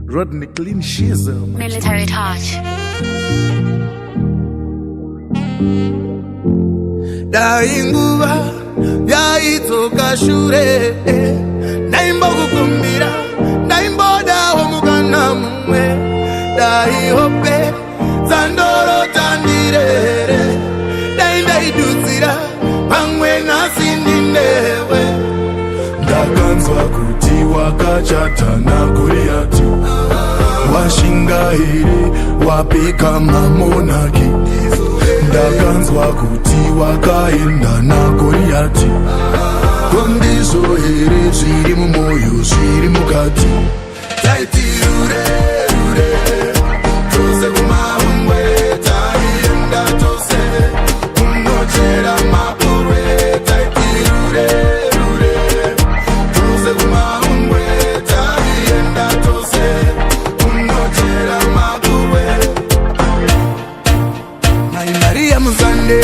Rodney Clean Shizzle. Military touch. Dai nguva yaidzoka shure, ndaimbokukumbira, ndaimbodawo mukana mumwe. Dai hope dzandorota ndirere, dai ndaidudzira pamwe nhasi ndinewe. Ndakanzwa kuti wakachata naGoriyati, washinga here wapika mamonaki? Ndakanzwa kuti wakaenda naGoriyati, ko ndizvo here zviri mumwoyo, zviri mukati? Taiti rure rure tose kumaungwe, taienda tose kunochera makurwe. Taiti rure rure tose kumaungwe, taienda tose kunochera makurwe. Mai Maria Musande,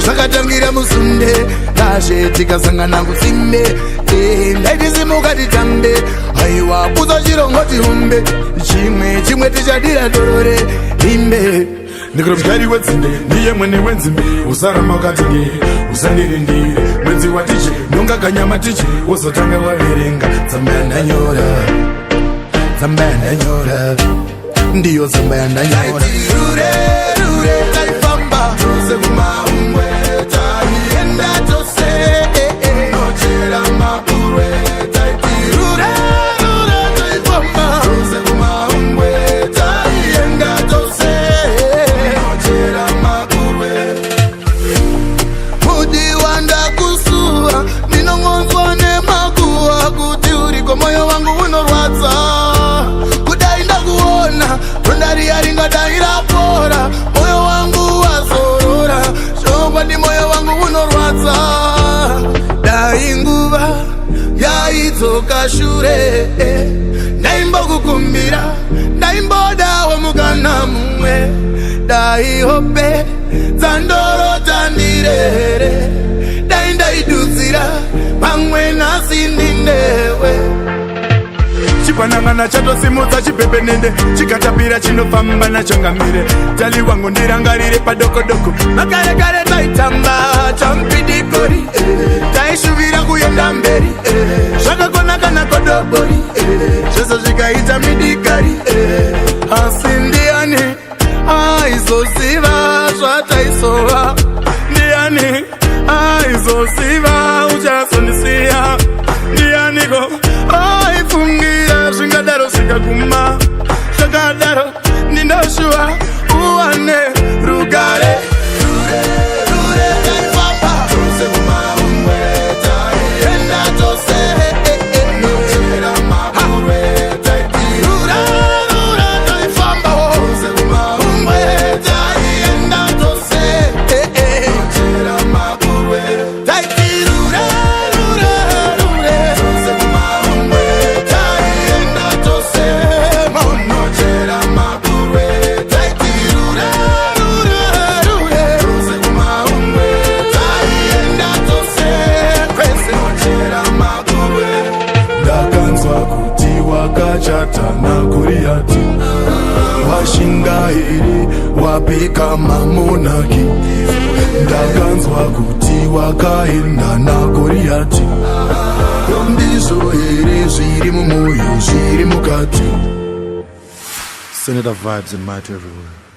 zvakatangira musunde tashe, tikasangana kusimbe. Ndaitisimuka titambe, aiwa kuza chirongo tihumbe, chimwe chimwe tichadira torore imbe. Ndikuri mudyari wedzinde, ndiye mwene wenzimbe. Usaramba wakati, usandirindire mwedzi watiche, nongaganyama tiche, wozotanga waverenga tsamba yandanyora. Tsamba yandanyora ndiyo tsamba yandanyora. Rure rure taifamba tose kumaungwe, taienda tose nochera makurwe. Taiti rure rure taifamba tose kumaungwe, taienda tose nochera makurwe. Mudiwa, ndakusuwa, ndinongonzwa nemakuwa kuti uriko, moyo wangu unorwadza. Kudai ndakuona, ronda ringadai rapora, moyo wangu wazorora. Chokwadi moyo wangu unorwadza. Dai nguva yaidzoka shure, ndaimbokukumbira, ndaimbodawo mukana mumwe. Dai hope dzandorota ndirere, dai ndaidudzira pamwe nhasi ndinewe. Chigwanangana chatosimudza chibhebhenende, chikatapira chinofamba nachangamire. Tali wangu, ndirangarire padokodoko, makare kare taitamba chamupidikori, taishuvira kuenda mberi, zvakakona kana kodobori, zvese zvikaita midikari. Asi ndiani aizoziva zvataisova? Ndiani aizoziva uchazondisiya? Ndianiko aifungira zvingadaro zvikaguma zvakadaro? Ndindoshuwa uwane rugare. Rure taifamba tose kumaungwe, taienda tose nochera makurwe. Taiti rure rure taifamba tose kumaungwe, taienda tose nochera makurwe. Taiti rure rure rure tose kumaungwe, taienda tose nochera makurwe. Taiti rure rure rure tose kumaungwe, taienda tose kwese nochera makurwe. Ndakanzwa kuti wakachata naGoriyati, washinga here wapika mamonaki? Ndakanzwa kuti wakaenda naGoriyati, ndizvo here zviri mumwoyo, zviri mukati? Senator vibes and might everywhere.